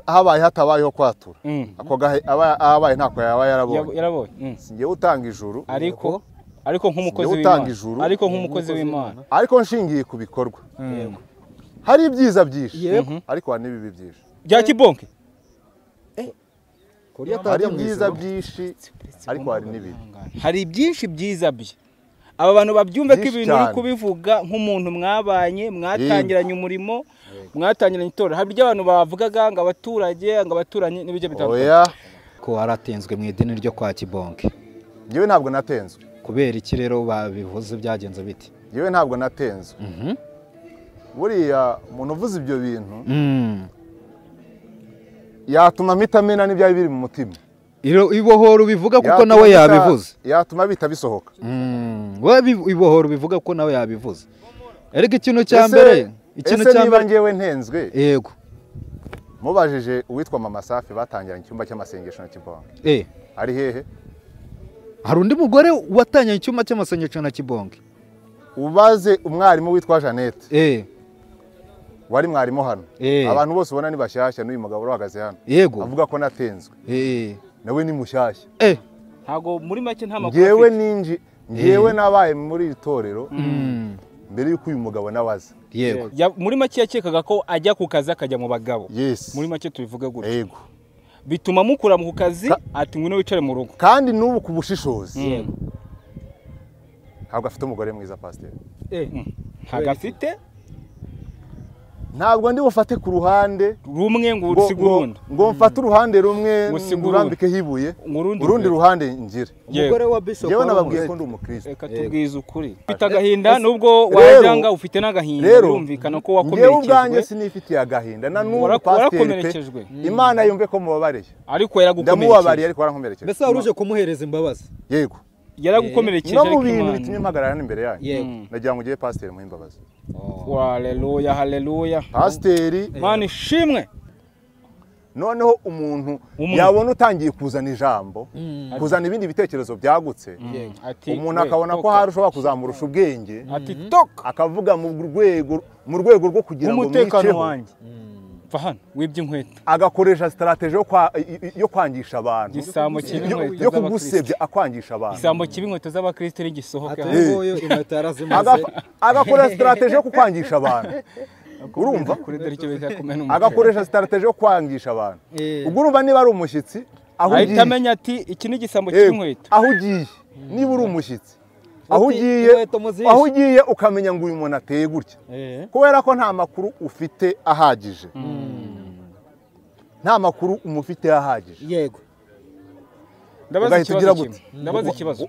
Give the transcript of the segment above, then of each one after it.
Habaye hatabayeho kwatura ako gahe abaye ntako yaba yarabonye. Singiye utanga ijuru ariko nk'umukozi w'Imana, ariko nk'umukozi w'Imana, ariko nshingiye ku bikorwa. Hari ibyiza byinshi ariko hari n'ibibi byinshi bya Kibonke. Hari ibyiza byinshi ariko hari n'ibibi. Hari byinshi byiza bye. Aba bantu babyumve ko ibintu uri kubivuga nk'umuntu mwabanye, mwatangiranye umurimo, mwatangiranye itorero. Hari ibyo abantu bavugaga ngo abaturage, ngo abaturanyi n'ibyo bitandukanye. Oya, ko waratenzwe mu idini ryo kwa Kibonke. Njyewe ntabwo natenzwe. Kubera iki rero babivuze byagenze biti? Njyewe ntabwo natenzwe. Buriya umuntu uvuze ibyo bintu yatuma mitamena n'ibyari biri mu mutima. Ibohoro bivuga kuko nawe yabivuze. Yatuma bita bisohoka. We ibohoro bivuga ko nawe yabivuze. Ariko ikintu cya mbere, ikintu cya mbere ngewe ntenzwe. Yego. Mubajije uwitwa Mama Safi batangiranye icyumba cy'amasengesho na Kibonke. Ari hehe? Hari undi mugore watangiranye icyumba cy'amasengesho na Kibonke. Ubaze umwarimu witwa Jeannette. Wari mwarimu hano. Abantu bose ubona ni bashyashya n'uyu mugabo uhagaze hano. Yego. Avuga ko natenzwe. Nawe ni mushyashya. Ntago muri make nta makuru. Ngewe ninji, ngewe nabaye muri itorero mbere yuko uyu mugabo nawaza. Yego. Muri make yakekaga ko ajya ku kazi akajya mu bagabo. Yes. Muri make tubivuga gutyo. Yego. Bituma mukura mu kazi ati ngwino wicare mu rugo. Kandi n'ubu ku bushishozi. Yego. Ntabwo afite umugore mwiza pasteur. Ntabwo afite. Ntabwo ndi bufate ku ruhande rumwe ngo usigurundi, ngo mfate uruhande rumwe ngurambike hibuye urundi ruhande ngire. Umugore wa bishop yewe nababwiye ko ndi umukristo. Reka tubwize ukuri. Ufite agahinda nubwo wajyanga ufite n'agahinda, birumvikana ko wakomerekejwe. Ngewe ubwanjye sinifitiye agahinda na n'ubu pasteur Imana yumve ko mubabariye. Ariko yaragukomerekeje. Ndamubabariye ariko yarankomerekeje. Mbese waruje kumuhereza imbabazi? Yego. Yaragukomerekeje. No mu bintu bitumye mpagarara imbere yanyu. Nagira ngo ugiye pasteur muhe imbabazi. Haleluya, haleluya. Pasteur Mana ishimwe. Noneho umuntu yabona utangiye kuzana ijambo, kuzana ibindi bitekerezo byagutse, umuntu akabona ko hari ushobora kuzamurusha ubwenge, akavuga mu rwego rwo kugira ngo umutekano wanjye. Va hano wibye inkweto. Agakoresha strategy yo kwangisha abantu. Igisambo kibi inkweto yo kugusebya akwangisha abantu. Igisambo kibi inkweto z'abakristo rigisohoka. Agakora strategy yo kukwangisha abantu. Urumva? Agakoresha strategy yo kwangisha abantu. Ubwo urumva niba ari umushyitsi aho ugiye ahita amenya ati iki ni igisambo cy'inkweto. Aho ugiye niba uri umushyitsi aho ugiye ukamenya ngo uyu muntu ateye gutya. Kubera ko nta makuru ufite ahagije. Nta makuru umufite ahagije. Yego. Ndabaza ikibazo. Ndabaza ikibazo.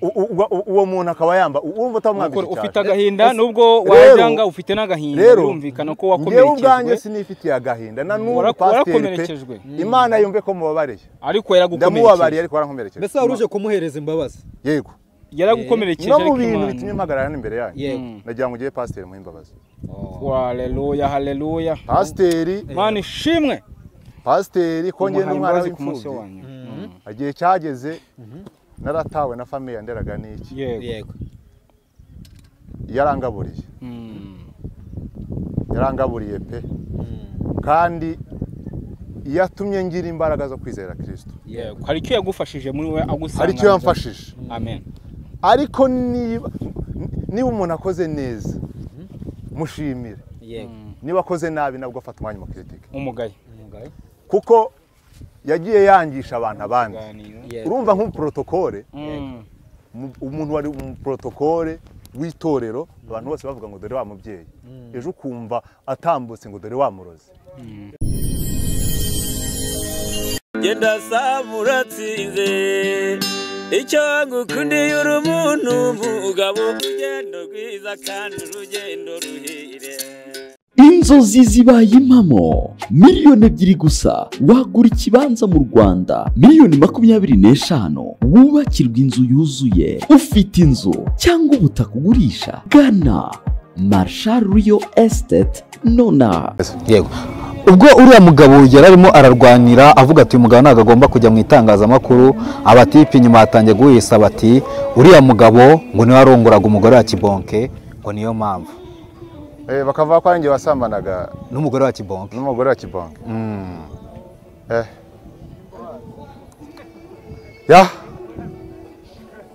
Uwo muntu akaba yamba urumva utamwambika. Ufite agahinda nubwo wajyanga ufite n'agahinda, birumvikana ko wakomerekejwe. Ngewe ubwanjye sinifitiye agahinda na n'ubu pasteur Imana yumve ko mubabariye. Ariko yaragukomerekeje. Ndamubabariye ariko yarankomerekeje. Mbese waruje kumuhereza imbabazi? Yego. Yaragukomerekeje. No mu bintu bitumye mpagarara imbere yanyu. Nagira ngo ugiye pasteur muhe imbabazi. Haleluya, haleluya. Pasteur Mana ishimwe. Pasteur ko ngiye n'umwana w'imfubyi. Agiye cyageze naratawe na famille nderaga niki. Yego. Yarangaburiye. Yarangaburiye pe. Kandi yatumye ngira imbaraga zo kwizera Kristo. Yego. Hari icyo yagufashije muri we agusanga. Hari icyo yamfashije. Amen. Ariko niba umuntu akoze neza mushimire. Yego. Niba akoze nabi nabwo afata umwanya mu critique. Umugaye. Kuko yagiye yangisha abantu abandi. Urumva nk'umuprotokole, umuntu wari umuprotokole w'itorero, abantu bose bavuga ngo dore wa mubyeyi. Ejo ukumva atambutse ngo dore wa murozi. Genda samuratsinze icyo ngukundiye uri umuntu mugabo, urugendo rwiza kandi urugendo ruhire. Inzozi zibaye impamo. 2 miliyoni gusa wagura ikibanza mu Rwanda. 25 miliyoni wubakirwa inzu yuzuye. Ufite inzu cyangwa ubutaka ugurisha, gana Marshal Real Estate nona. Yego. Ubwo uriya mugabo yari arimo ararwanira avuga ati uyu mugabo ntabwo agomba kujya mu itangazamakuru, abatipe inyuma hatangiye guhisa bati uriya mugabo ngo niwe warongoraga umugore wa Kibonke, ngo niyo mpamvu. Bakavuga ko ari njye wasambanaga n'umugore wa Kibonke. N'umugore wa Kibonke. Ya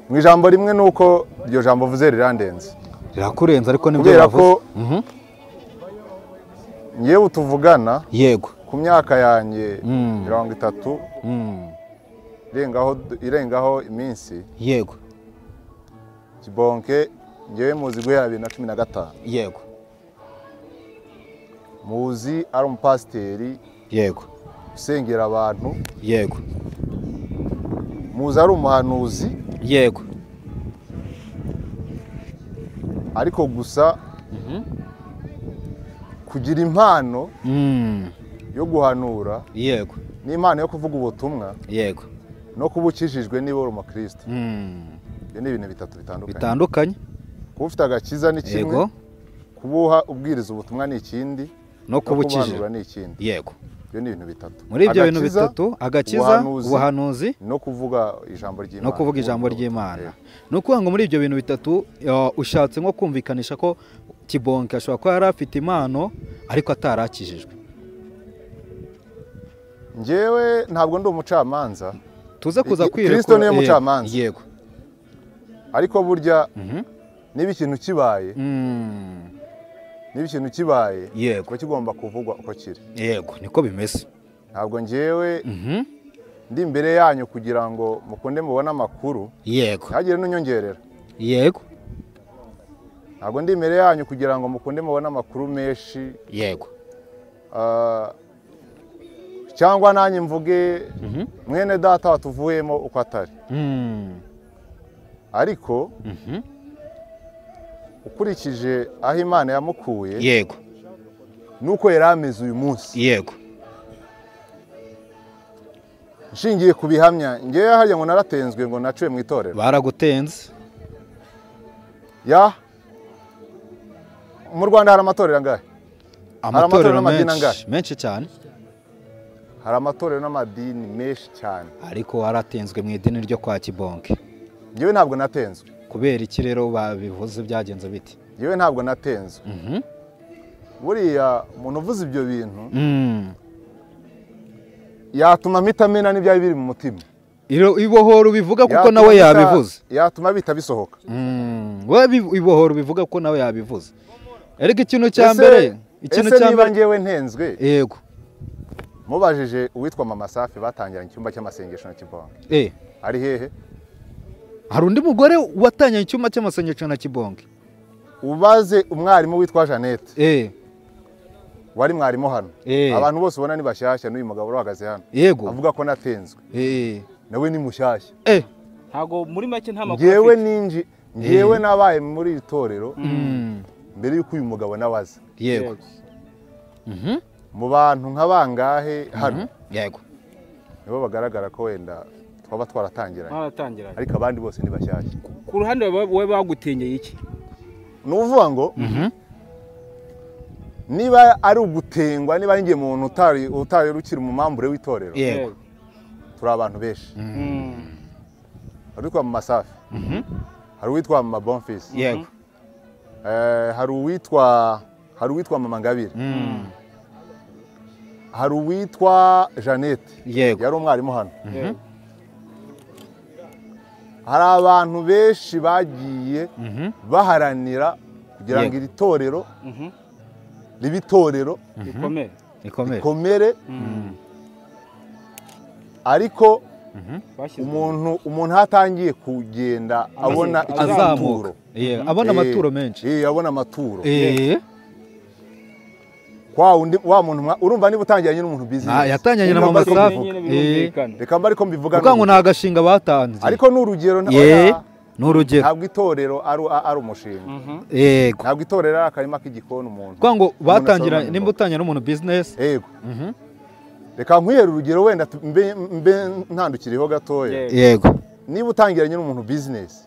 mu ijambo rimwe nuko iryo jambo uvuze rirandenze. Rirakurenze ariko nibyo bavuze. Ngewe tuvugana yego ku myaka yanjye 30 irengaho iminsi yego Kibonke ngewe muzi guhera 2015 yego muzi ari umupasiteri yego usengera abantu yego muzi ari umuhanuzi yego ariko gusa kugira impano yo guhanura yego n'impano yo kuvuga ubutumwa yego no kuba ukijijwe niba uri umukristo. Ibyo ni ibintu bitatu bitandukanye. Kuba ufite agakiza ni kimwe, kubuha ubwiriza ubutumwa ni ikindi, no kuba ukijijwe ni ikindi. Yego ibyo ni ibintu bitatu. Muri ibyo bintu bitatu, agakiza, ubuhanuzi no kuvuga ijambo ry'Imana. No kuvuga ijambo ry'Imana. No kuvuga ngo muri ibyo bintu bitatu ushatse nko kumvikanisha ko Kibonke ashobora kuba yari afite impano ariko atarakijijwe. Njyewe ntabwo ndi umucamanza. Tuze kuza kwirekura. Kristo niwe mucamanza. Yego. Ariko burya niba ikintu kibaye niba ikintu kibaye yego kigomba kuvugwa uko kiri. Yego niko bimeze. Ntabwo njyewe ndi imbere yanyu kugira ngo mukunde mubone amakuru. Yego. Ntagire n'unyongerera. Yego. Ntabwo ndi imbere yanyu kugira ngo mukunde mubone amakuru menshi. Yego. Cyangwa nanjye mvuge mwene data watuvuyemo uko atari. Ariko ukurikije aho Imana yamukuye yego nuko yari ameze uyu munsi yego nshingiye ku bihamya ngewe harya ngo naratenzwe ngo naciwe mu itorero. Baragutenze. Ya mu Rwanda hari amatorero angahe? Amatorero menshi cyane. Hari amatorero n'amadini menshi cyane. Ariko waratenzwe mu idini ryo kwa Kibonke. Ngewe ntabwo natenzwe. Kubera iki rero babivuze byagenze biti? Ngewe ntabwo natenzwe. Buriya umuntu uvuze ibyo bintu yatuma mpita mena n'ibyari biri mu mutima. Ibohoro bivuga kuko nawe yabivuze. Yatuma bita bisohoka. We ibohoro bivuga kuko nawe yabivuze. Ariko ikintu cya mbere, ikintu cya mbere ngewe ntenzwe. Yego. Mubajije uwitwa Mama Safi batangiranye icyumba cy'amasengesho na Kibonke. Ari hehe? Hari undi mugore watangiranye icyumba cy'amasengesho na Kibonke. Ubaze umwarimu witwa Jeannette. Wari mwarimu hano. Abantu bose ubona ni bashyashya n'uyu mugabo uhagaze hano. Yego. Avuga ko natenzwe. Nawe ni mushyashya. Ntago muri make nta makuru. Ngewe ninji, ngewe nabaye muri itorero mbere yuko uyu mugabo nawaza. Yego. Mu bantu nka bangahe hano yego nibo bagaragara ko wenda twaba twaratangiranye ariko abandi bose ni bashyashya. Ku ruhande wowe bagutengeye iki? Ni uvuga ngo niba ari ugutengwa, niba ari ngiye muntu utari ukiri mu mambure w'itorero yego turi abantu benshi. Hari uwitwa Mama Safi, hari uwitwa Mama Bonfils, yego hari uwitwa Mama Ngabire, hari uwitwa Jeannette yego yari umwarimu hano. Hari abantu benshi bagiye baharanira kugira ngo iri torero ribe itorero rikomere, ariko umuntu hatangiye kugenda abona azamuka, abona amaturo menshi, abona amaturo kwa undi wa muntu urumva niba utangiranye n'umuntu business yatangiranye na Mama Safi reka mba ariko mbivuga kuko ngo nta gashinga batanze ariko n'urugero n'urugero ntabwo itorero ari umushinga yego ntabwo itorero ari akarima k'igikoni umuntu kuko ngo batangira nimba utangira n'umuntu business yego reka nkwihere urugero wenda mbe ntandukiriyeho gatoya yego niba utangiranye n'umuntu business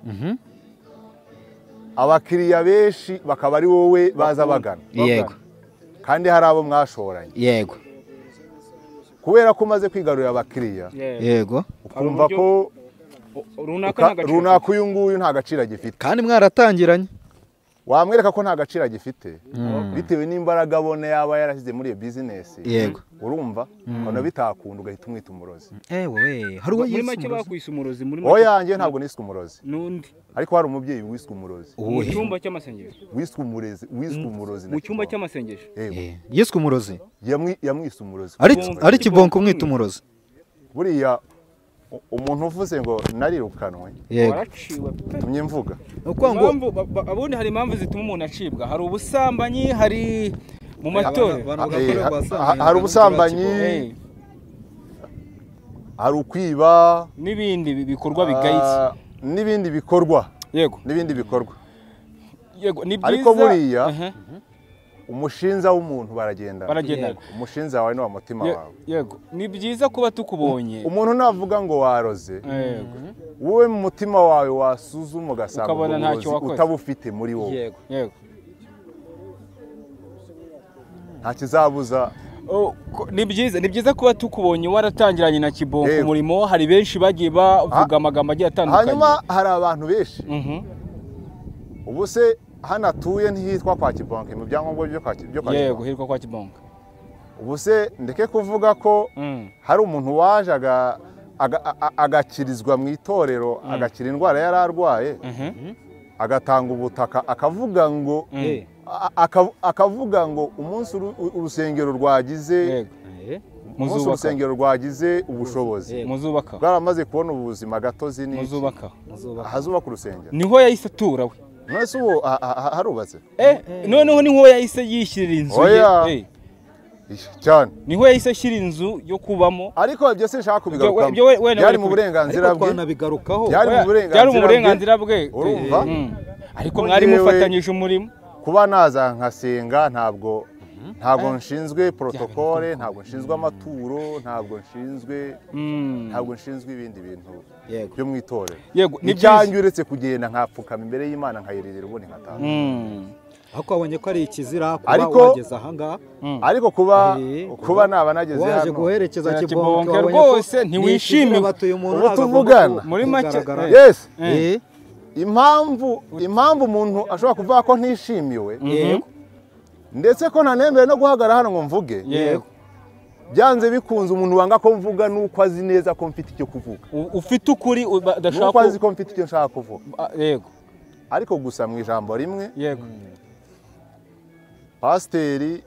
abakiriya benshi bakaba ari wowe baza bagana yego kandi hari abo mwashoranye yego kubera ko umaze kwigarurira abakiriya yego ukumva ko runaka uyu nguyu nta gaciro agifite kandi mwaratangiranye Wamwereka ko nta gaciro agifite bitewe n'imbaraga abona yaba yarashyize muri iyo bizinesi. Yego. Urumva ukabona bitakunda ugahita umwita umurozi. Ewe hari uwo muri yise make umurozi. bakwise umurozi muri make. Oya njye ntabwo niswe umurozi. N'undi. Ariko hari umubyeyi wiswe umurozi. Mu cyumba cy'amasengesho. Wiswe umurezi, wiswe umurozi. Mu cyumba cy'amasengesho. Yego. Yiswe umurozi. Yamwise umurozi. Ari Kibonke umwita umurozi. Buriya umuntu uvuze ngo narirukanwe. Yego. Waraciwe pe. Tumye mvuga. Impamvu abundi hari impamvu zituma umuntu acibwa, hari ubusambanyi, hari mu matorero. Hari ubusambanyi, hari ukwiba n'ibindi bikorwa bigayitse. N'ibindi bikorwa. Yego. N'ibindi bikorwa. Yego, ni byiza. Ariko buriya umushinza w'umuntu baragenda. Baragenda. Umushinza wawe ni wa mutima wawe. Yego, ni byiza kuba tukubonye. Umuntu navuga ngo waroze. Yego. Wowe mu mutima wawe wasuzuma ugasanga ukabona ntacyo wakoze, utabufite muri wowe. Yego. Yego. Nta kizabuza. Ni byiza, ni byiza kuba tukubonye waratangiranye na Kibonke umurimo. Hari benshi bagiye bavuga amagambo agiye atandukanye. Hanyuma hari abantu benshi. Ubu se hano atuye ntihitwa kwa Kibonke mu byangombwa byo kwa Kibonke. Yego, hitwa kwa Kibonke. Ubu se ndeke kuvuga ko hari umuntu waje agakirizwa mu itorero, agakira indwara yari arwaye, agatanga ubutaka, akavuga ngo akavuga ngo umunsi urusengero rwagize, umunsi urusengero rwagize ubushobozi, muzubaka, bwaramaze kubona ubuzima gatozi ni muzubaka, ahazubaka urusengero niho yahise atura we. None ubu harubatse? Noneho niho yahise yishyirira inzu ye. Cyane. Niho yahise ashyira inzu yo kubamo. Ariko ibyo sinshaka kubigarukaho. Byari mu burenganzira bwe. Byari mu burenganzira bwe. Urumva? Ariko mwari mufatanyije umurimo. Kuba naza nkasenga ntabwo nshinzwe protokole, ntabwo nshinzwe amaturo, ntabwo nshinzwe ibindi bintu byo mu itorero. Yego, ni ibyanjye uretse kugenda nkapfukama imbere y'Imana nkayiririra ubundi nkataha. Ariko wabonye ko ari ikizira kuba wageze aha ngaha. Ariko kuba naba nageze hano waje guherekeza Kibonke rwose ntiwishimiwe. Ubu tuvugana muri make. Yes. Impamvu umuntu ashobora kuvuga ko ntishimiwe, ndetse ko ntanemberewe no guhagarara hano ngo mvuge, byanze bikunze umuntu wanga ko mvuga nuko azi neza ko mfite icyo kuvuga. Ufite ukuri udashaka, nuko azi ko mfite icyo nshaka kuvuga. Yego. Ariko gusa mu ijambo rimwe, yego, pasiteri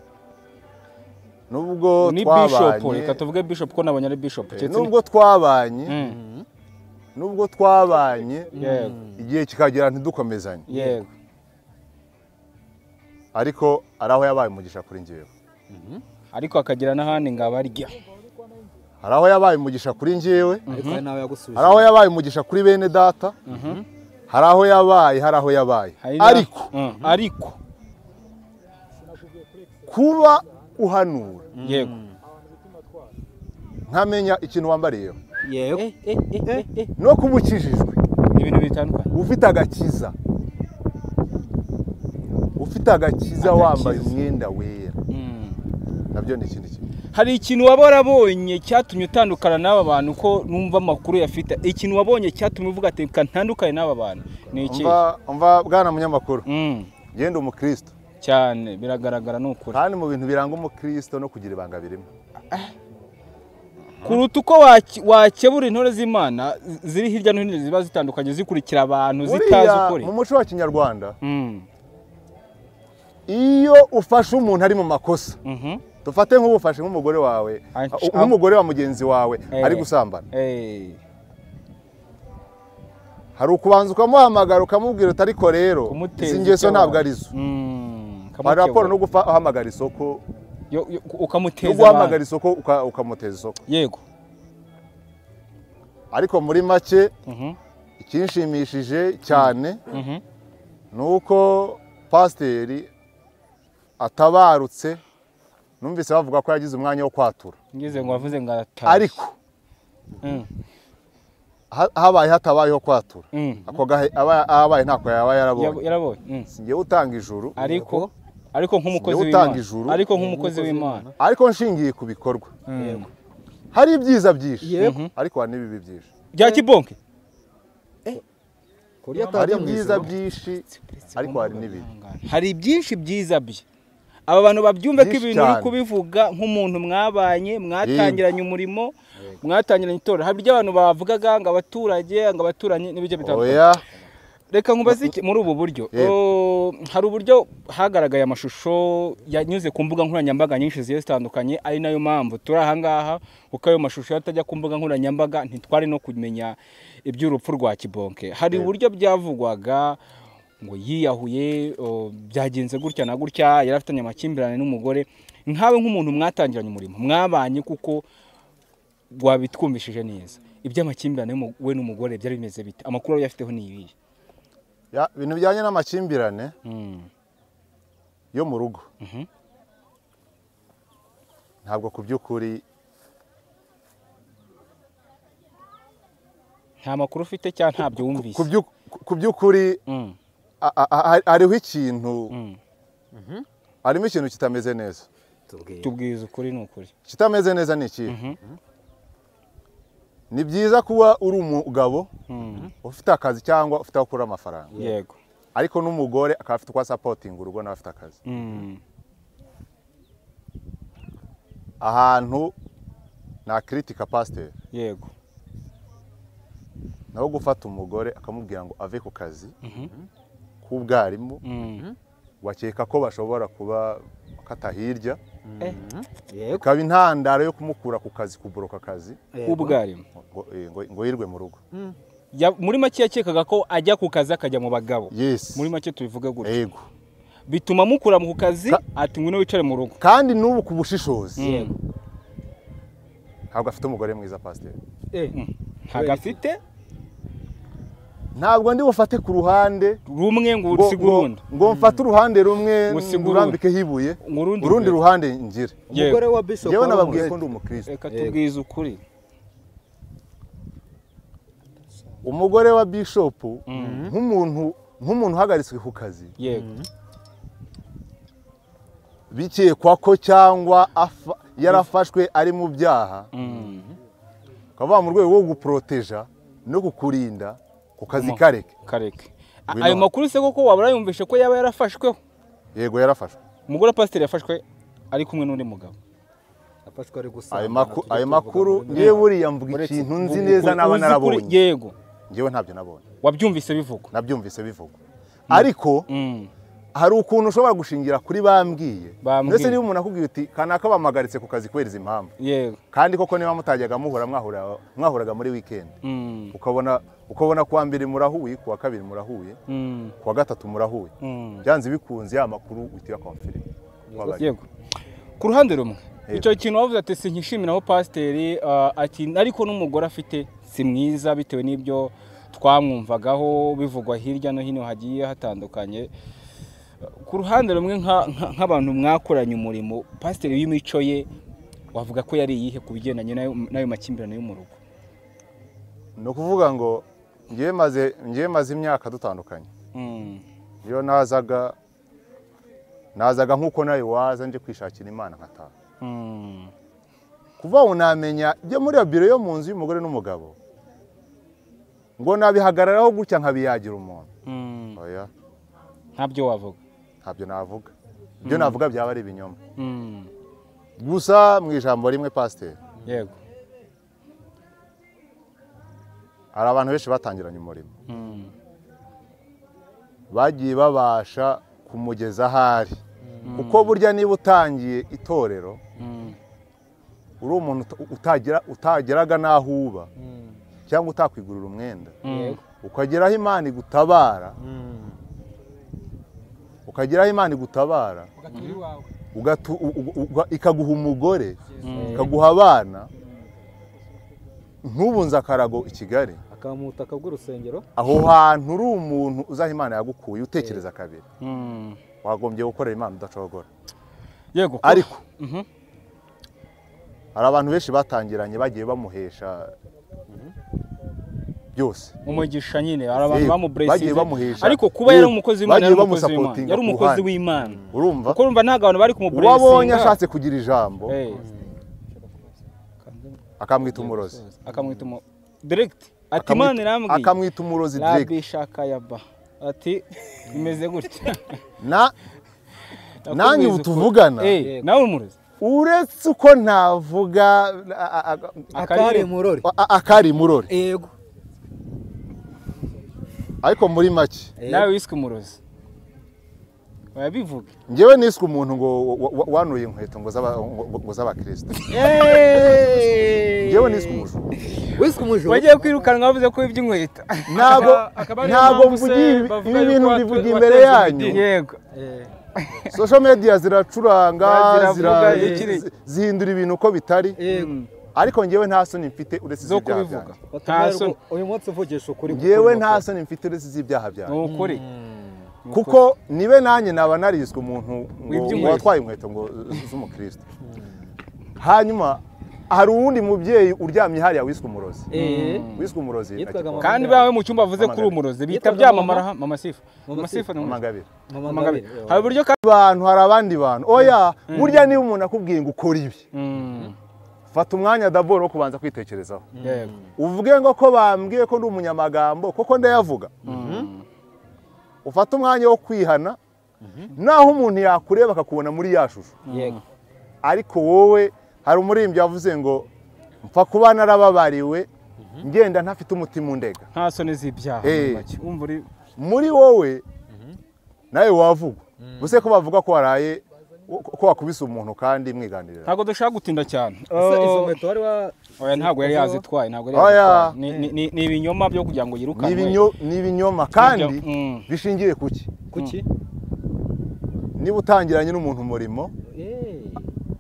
nubwo twabanye, reka tuvuge bishop ko nabonye ari bishop, nubwo twabanye igihe kikagera ntidukomezanye, yego, ariko ari aho yabaye umugisha kuri njyewe, ariko akagira n'ahandi ngabarya. Hari aho yabaye umugisha kuri njyewe, hari aho yabaye umugisha kuri bene data, hari aho yabaye, hari aho yabaye. Ariko kuba uhanura, yego, nkamenya ikintu wambariyeho, yego, no kuba ukijijwe, ibintu bitandukanye, ufite agakiza, ufite agakiza wambaye umwenda wera, nabyo ni ikindi kintu. Hari ikintu waba warabonye cyatumye utandukana n'aba bantu, ko numva amakuru yafite ikintu wabonye cyatumye uvuga ati reka ntandukane n'aba bantu ni iki? Umva bwana munyamakuru, ngende umukristo cyane, biragaragara n'ukuri. Kandi mu bintu biranga umukristo no kugira ibanga birimo. Kuruta uko wakebura intore z'Imana ziri hirya no hino ziba zitandukanye zikurikira abantu zitazi ukuri. Mu muco wa Kinyarwanda, iyo ufashe umuntu ari mu makosa, dufate nk'ubufashe nk'umugore wawe, nk'umugore wa mugenzi wawe ari gusambana, hari ukubanza ukamuhamagara ukamubwira uti ariko rero izi ngeso ntabwo arizo. Hari raporo no guhamagara isoko, ukamuteza, no guhamagara isoko ukamuteza isoko. Yego. Ariko muri make ikinshimishije cyane ni uko pasiteri atabarutse, numvise bavuga ko yagize umwanya wo kwatura. Ngize ngo wavuze ngo arataye. Ariko habaye hatabayeho kwatura, ako gahe abaye ntako yaba yarabonye. Singiye utanga ijuru, ariko nk'umukozi w'Imana, ariko nk'umukozi w'Imana, ariko nshingiye ku bikorwa. Hari ibyiza byinshi, ariko hari n'ibibi byinshi bya Kibonke. Hari ibyiza byinshi ariko hari n'ibibi. Hari byinshi byiza bye. Aba bantu babyumve ko ibintu uri kubivuga nk'umuntu mwabanye, mwatangiranye umurimo, mwatangiranye itorero. Hari ibyo abantu bavugaga ngo abaturage, ngo abaturanyi n'ibyo bitandukanye. Reka nkubaze iki muri ubu buryo. Hari uburyo hagaragaye amashusho yanyuze ku mbuga nkoranyambaga nyinshi zigiye zitandukanye, ari nayo mpamvu turi aha ngaha, kuko ayo mashusho atajya ku mbuga nkoranyambaga ntitwari no kumenya iby'urupfu rwa Kibonke. Hari uburyo byavugwaga ngo yiyahuye, byagenze gutya na gutya, yari afitanye amakimbirane n'umugore. Nkawe nk'umuntu mwatangiranye umurimo, mwabanye, kuko wabitwumvishije neza, iby'amakimbirane we n'umugore byari bimeze bite? Amakuru yafiteho ni ibihe? Ya, ibintu bijyanye n'amakimbirane yo mu rugo ntabwo ku by'ukuri nta makuru ufite cyangwa ntabyo wumvise. Ku by'ukuri hariho ikintu, harimo ikintu kitameze neza. Tubwize ukuri ni ukuri. Kitameze neza ni iki? Ni byiza kuba uri umugabo ufite akazi cyangwa ufite aho ukura amafaranga. Yego. Ariko n'umugore akaba afite uko asapotinga urugo nawe afite akazi. Ahantu na critica pasteur. Yego. Naho gufata umugore akamubwira ngo ave ku kazi k'ubwarimu, wakeka ko bashobora kuba kata hirya. Ikaba intandaro yo kumukura ku kazi, kuboroka akazi k'ubwarimu ngo yirwe mu rugo. Muri make yakekaga ko ajya ku kazi akajya mu bagabo. Muri make tubivuga gutyo. Yego. Bituma mukura mu kazi ati ngwino wicare mu rugo. Kandi n'ubu ku bushishozi ntabwo afite umugore mwiza pasteur. Ntabwo afite. Ntabwo ndi bufate ku ruhande rumwe ngo usige urundi, ngo mfate uruhande rumwe ngurambike hibuye urundi ruhande ngire. Umugore wa Bishop yewe nababwiye ko ndi umukristo. Reka tubwize ukuri. Umugore wa Bishop nk'umuntu uhagaritswe ku kazi, yego, bikekwa ko cyangwa yarafashwe ari mu byaha, kavuga mu rwego rwo guproteja no kukurinda ku kazi kareke. Ayo makuru se koko wabura yumvishe ko yaba yarafashweho? Yego, yarafashwe. Umugore wa pasiteri yafashwe ari kumwe n'undi mugabo. Afashwe ari gusa. Ayo makuru ngewe buriya mvuga ikintu nzi neza naba narabonye. Yego. Ngewe ntabyo nabonye. Wabyumvise bivugwa? Nabyumvise bivugwa. Ariko hari ukuntu ushobora gushingira kuri bambwiye. Ndetse niba umuntu akubwiye uti kanaka bamagaritse ku kazi kubera izi mpamvu. Yego. Kandi koko niba mutajyaga muhura mwahuraga muri weekend. Ukabona kuwa mbere murahuye, kuwa kabiri murahuye, kuwa gatatu murahuye. Byanze bikunze ya makuru utira confirm. Yego. Ku ruhande rumwe icyo kintu wavuze ati sinkishimiraho pasiteri, ati ariko n'umugore afite si mwiza bitewe n'ibyo twamwumvagaho bivugwa hirya no hino hagiye hatandukanye. Ku ruhande rumwe nk'abantu mwakoranye umurimo, pasiteri w'imico ye wavuga ko yari iyihe ku bigendanye n'ayo makimbirane yo mu rugo? Ni ukuvuga ngo ngiye maze imyaka dutandukanye. Iyo nazaga nk'uko nawe waza nje kwishakira Imana nkataha. Kuva unamenya ibyo muri iyo biro yo mu nzu y'umugore n'umugabo, ngo nabihagararaho gutya nkabiyagira umuntu. Oya. Ntabyo wavuga. Ntabyo navuga. Ibyo navuga byaba ari ibinyoma. Gusa mu ijambo rimwe pasiteri. Yego. Hari abantu benshi batangiranye umurimo. Bagiye babasha kumugeza ahari. Kuko burya niba utangiye itorero uri umuntu utageraga n'aho uba cyangwa utakwigurira umwenda, ukageraho Imana igutabara, ikaguha umugore, ikaguha abana, ntubunze akarago i Kigali, akamutaka bw'urusengero, aho hantu uri umuntu uzaha Imana yagukuye utekereza kabiri, wagombye gukorera Imana udacogora. Yego. Ariko hari abantu benshi batangiranye bagiye bamuhesha byose umugisha nyine, hari abantu bamublessinze, ariko kuba yari umukozi w'Imana, yari umukozi w'Imana, urumva kuko urumva ntago abantu bari kumublessinga. Wabonye ashatse kugira ijambo akamwita umurozi, akamwita direct. Ati Imana irambwiye. Akamwita umurozi direct. Rabbi Shakayaba. Ati bimeze gutya. Na nanjye ubu tuvugana. Nawe umurozi. Uretse uko ntavuga akari murori. Akari murori. Yego. Ariko muri make nawe wiswe umurozi. Oyabivuge. Njyewe niswe umuntu ngo wanuye inkweto ngo ngo z'abakristo. Njyewe niswe umujura. Wiswe umujura. Wagiye kwirukanwa bavuze ko wibye inkweto. Ntabwo mvugiye ibi bintu mbivugiye imbere yanyu. Yego. Social media ziracuranga, zihindura ibintu uko bitari. Ariko njyewe nta soni mfite uretse iz'ibyaha byanjye. Nta soni. Uyu munsi uvugisha ukuri. Njyewe nta soni mfite uretse iz'ibyaha byanjye. Ni ukuri. Kuko nibe nanjye naba nariswe umuntu ngo watwaye inkweto ngo z'umukristo. Hanyuma hari uwundi mubyeyi uryamye hariya wiswe umurozi. Wiswe umurozi. Kandi bawe mu cyumba avuze kuri umurozi bita byamamara Mama Sifa. Mama Sifa ni Mama Mama. Hari uburyo abantu hari abandi bantu. Oya burya niba umuntu akubwiye ngo ukora ibi. Fata umwanya daboro wo kubanza kwitekerezaho. Uvuge ngo ko bambwiye ko ndi umunyamagambo koko ndayavuga. Ufata umwanya wo kwihana naho umuntu yakureba akakubona muri ya shusho. Yego. Ariko wowe hari umurimbyi yavuze ngo mpfa kuba narababariwe ngenda ntafite umutima undega. Nta soni z'ibyaha umva uri muri wowe nawe wavugwa. Buse ko bavuga ko waraye ko wakubise umuntu kandi mwiganirira. Ntabwo dushaka gutinda cyane. Izo nkweto wari wa oya ntabwo yari yazitwaye, ntabwo yari yazitwaye. Ni ibinyoma byo kugira ngo yirukanwe. Ni ibinyoma kandi bishingiye kuki? Kuki? Niba utangiranye n'umuntu umurimo,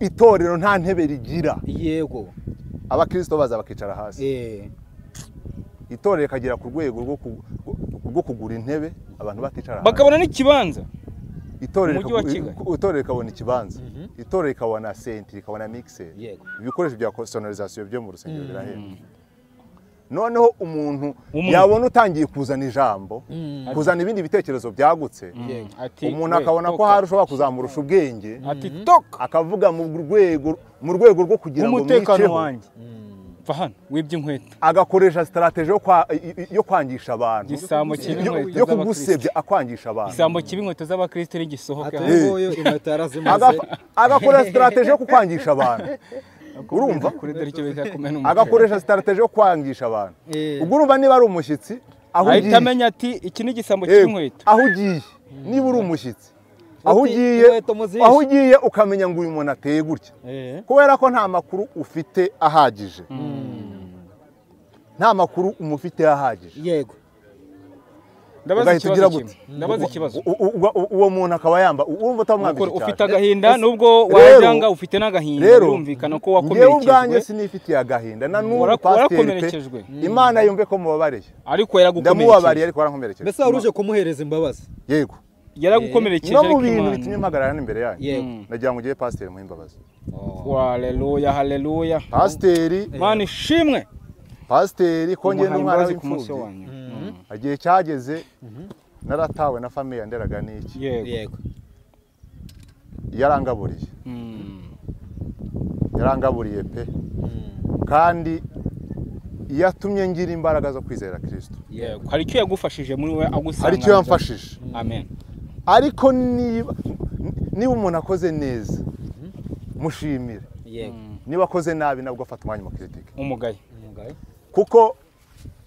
itorero nta ntebe rigira. Yego. Abakristo baza bakicara hasi. Itorero rikagera ku rwego rwo kugura intebe abantu baticara hasi. Bakabona n'ikibanza. Itorero rikabona ikibanza, itorero rikabona senti, rikabona mixer, ibikoresho bya sonorisation byo mu rusengero birahenda. Noneho umuntu yabona utangiye kuzana ijambo, kuzana ibindi bitekerezo byagutse, umuntu akabona ko hari ushobora kuzamurusha ubwenge, akavuga mu rwego rwo kugira ngo umutekano wanjye. Va hano wibye inkweto. Agakoresha strategy yo kwangisha abantu. Igisambo kibi inkweto yo kugusebya akwangisha abantu. Igisambo kibi inkweto z'abakristo rigisohoka. Agakora strategy yo kukwangisha abantu. Urumva? Agakoresha strategy yo kwangisha abantu. Ubwo urumva niba ari umushyitsi aho ugiye. Ahita amenya ati iki ni igisambo kibi inkweto. Aho ugiye niba uri umushyitsi aho ugiye ukamenya ngo uyu muntu ateye gutya. Kubera ko nta makuru ufite ahagije. Nta makuru umufite ahagije. Yego. Ndabaza ikibazo. Ndabaza ikibazo. Uwo muntu akaba yamba urumva utamwambika cyane. Ufite agahinda nubwo wajyanga ufite n'agahinda birumvikana ko wakomerekejwe. Ngewe ubwanjye sinifitiye agahinda na n'ubu pasiteri Imana yumve ko mubabariye. Ariko yaragukomerekeje. Ndamubabariye ariko warankomerekeje. Mbese waruje kumuhereza imbabazi? Yego. Yaragukomerekeje no mu bintu bitumye mpagarara hano imbere yanyu. Nagira ngo ugiye pasiteri muhe imbabazi. Haleluya, haleluya. Pasiteri Mana ishimwe. Pasiteri ko ngenda umwana w'imfubyi. Igihe cyageze naratawe na famiye yanderaga n'iki. Yego. Yarangaburiye. Yarangaburiye pe. Kandi yatumye ngira imbaraga zo kwizera Kristo. Yego. Hari icyo yagufashije muri we agusanga. Hari icyo yamfashije. Amen. Ariko niba umuntu akoze neza mushimire. Yego. Niba akoze nabi nabwo afata umwanya mu critique. Umugaye. Kuko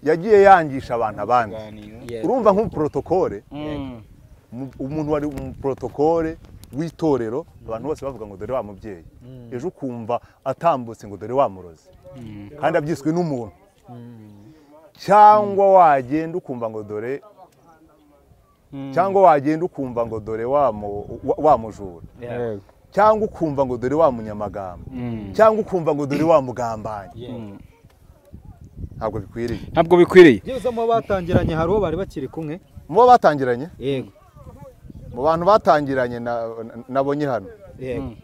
yagiye yangisha abantu abandi. Urumva nk'umuprotokole, umuntu wari umuprotokole w'itorero, abantu bose bavuga ngo dore wa mubyeyi. Ejo ukumva atambutse ngo dore wa murozi. Kandi abyiswe n'umuntu. Cyangwa wagenda ukumva ngo dore cyangwa wagenda ukumva ngo dore wa mujura. Cyangwa ukumva ngo dore wa munyamagambo. Cyangwa ukumva ngo dore wa mugambanyi. Ntabwo bikwiriye. Ntabwo bikwiriye. Byibuze mu batangiranye hari uwo bari bakiri kumwe? Mu batangiranye? Yego. Mu bantu batangiranye nabonye hano. Yego.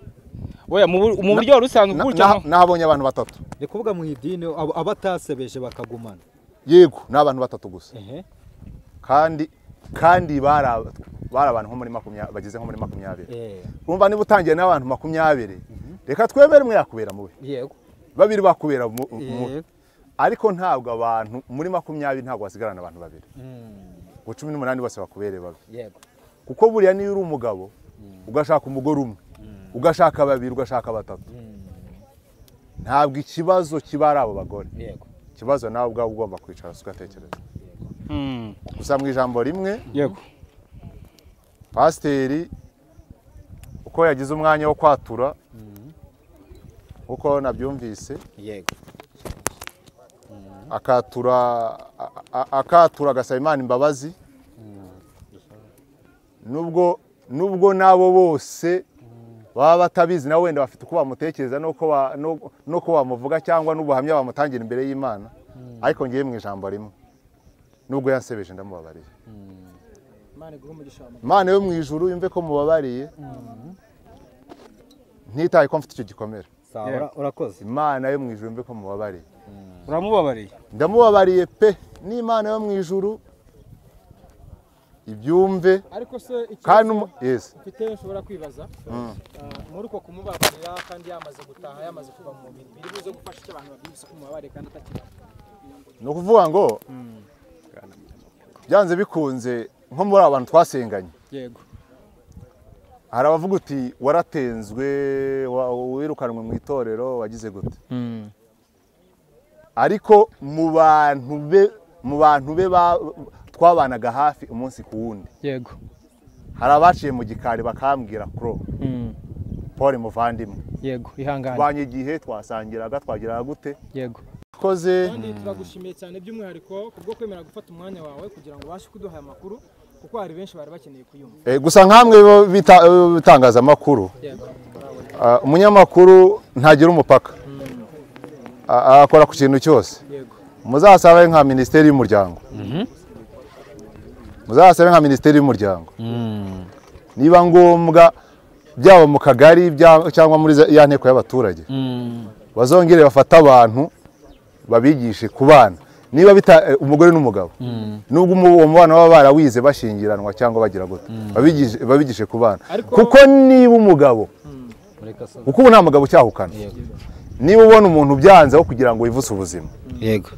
Oya mu buryo rusanzwe gutya nahabonye abantu batatu. Ni kuvuga mu idini abatasebeje bakagumana. Yego, ni abantu batatu gusa. Kandi bari abantu nko muri 20 bageze nko muri 20. Urumva niba utangiye n'abantu 20 reka twemere umwe yakubera mubi. Yego. Babiri bakubera mubi. Ariko ntabwo abantu muri 20 ntabwo basigarana abantu babiri. Ngo 18 bose bakubere babi. Yego. Kuko buriya niyo uri umugabo ugashaka umugore umwe, ugashaka babiri, ugashaka batatu. Ntabwo ikibazo kiba ari abo bagore. Yego. Ikibazo nawe ubwawe ugomba kwicara ugatekereza. Gusa mu ijambo rimwe, yego, pasiteri uko yagize umwanya wo kwatura, uko nabyumvise, yego, akatura agasaba Imana imbabazi, nubwo nabo bose baba batabizi, nawe wenda bafite uko bamutekereza nuko bamuvuga cyangwa n'ubuhamya bamutangira imbere y'Imana, ariko ngiye mu ijambo rimwe, nubwo yansebeje ndamubabariye. Imana yo mu ijuru yumve ko mubabariye, ntitaye ko mfite icyo gikomere. Urakoze. Imana yo mu ijuru yumve ko mubabariye. Uramubabariye? Ndamubabariye pe, n'Imana yo mu ijuru ibyumve. Ariko se kandi yes, mfite nshobora kwibaza muri uko kumubabarira kandi yamaze gutaha, yamaze kuva mu mubiri, biri buze gufasha icyo abantu babyumvise ko mubabariye kandi atakiri. No kuvuga ngo byanze bikunze nko muri abantu twasenganye, yego, hari abavuga uti waratenzwe, wirukanwe mu itorero, wagize gute. Ariko mu bantu be twabanaga hafi umunsi ku wundi, yego, hari abaciye mu gikari bakambwira kro Paul muvandimwe, yego, ihangane, tubanye igihe twasangiraga, twagiraga gute, yego. Koze kandi turagushimiye cyane by'umwihariko kubwo kwemera gufata umwanya wawe kugira ngo ubashe kuduha amakuru, kuko hari benshi bari bakeneye kuyumva. Gusa nkamwe bitangazamakuru, umunyamakuru ntagira umupaka, akora ku kintu cyose. Muzasabe nka Minisiteri y'Umuryango, muzasabe nka Minisiteri y'Umuryango, niba ngombwa byaba mu kagari cyangwa muri ya nteko y'abaturage, bazongere bafata abantu babigishe kubana, niba bita umugore n'umugabo, nubwo uwo mubano baba barawize bashyingiranwa cyangwa bagira gute, babigishe kubana. Kuko niba umugabo, kuko ubu nta mugabo ucyahukana, niba ubona umuntu byanze aho kugira ngo wivutse ubuzima, yego,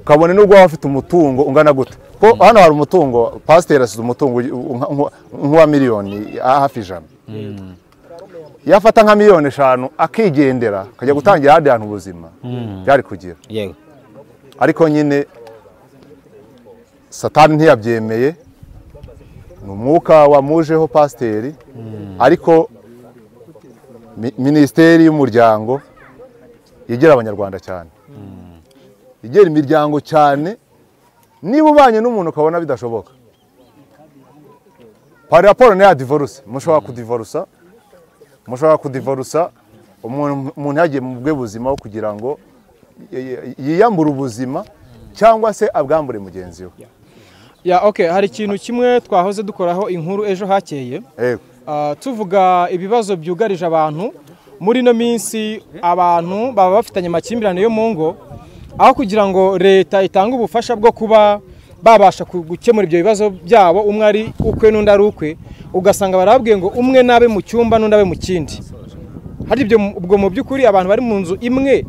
ukabona nubwo waba afite umutungo ungana gute, ko hano hari umutungo, pasiteri asize umutungo nk'uwa miliyoni hafi 100, yafata nka miliyoni 5 akigendera akajya gutangira ahandi hantu ubuzima byari kugira. Yego. Ariko nyine Satani ntiyabyemeye, ni umwuka wamujeho pasiteri. Ariko Minisiteri y'Umuryango yegera Abanyarwanda cyane, yegera imiryango cyane. Niba ubanye n'umuntu ukabona bidashoboka, par rapport na divorce, mushobora kudivorusa, mushobora kudivorusa umuntu yagiye mu bwe buzima kugira ngo yiyambure ubuzima cyangwa se abwambure mugenzi we. Ya, okay, hari ikintu kimwe twahoze dukoraho inkuru ejo hakeye, tuvuga ibibazo byugarije abantu muri no minsi. Abantu baba bafitanye amakimbirane yo mu ngo, aho kugira ngo leta itange ubufasha bwo kuba babasha gukemura ibyo bibazo byabo, umwe ari ukwe n'undi ari ukwe, ugasanga barabwiye ngo umwe nabe mu cyumba n'undi abe mu kindi. Hari ibyo ubwo mu by'ukuri abantu bari mu nzu imwe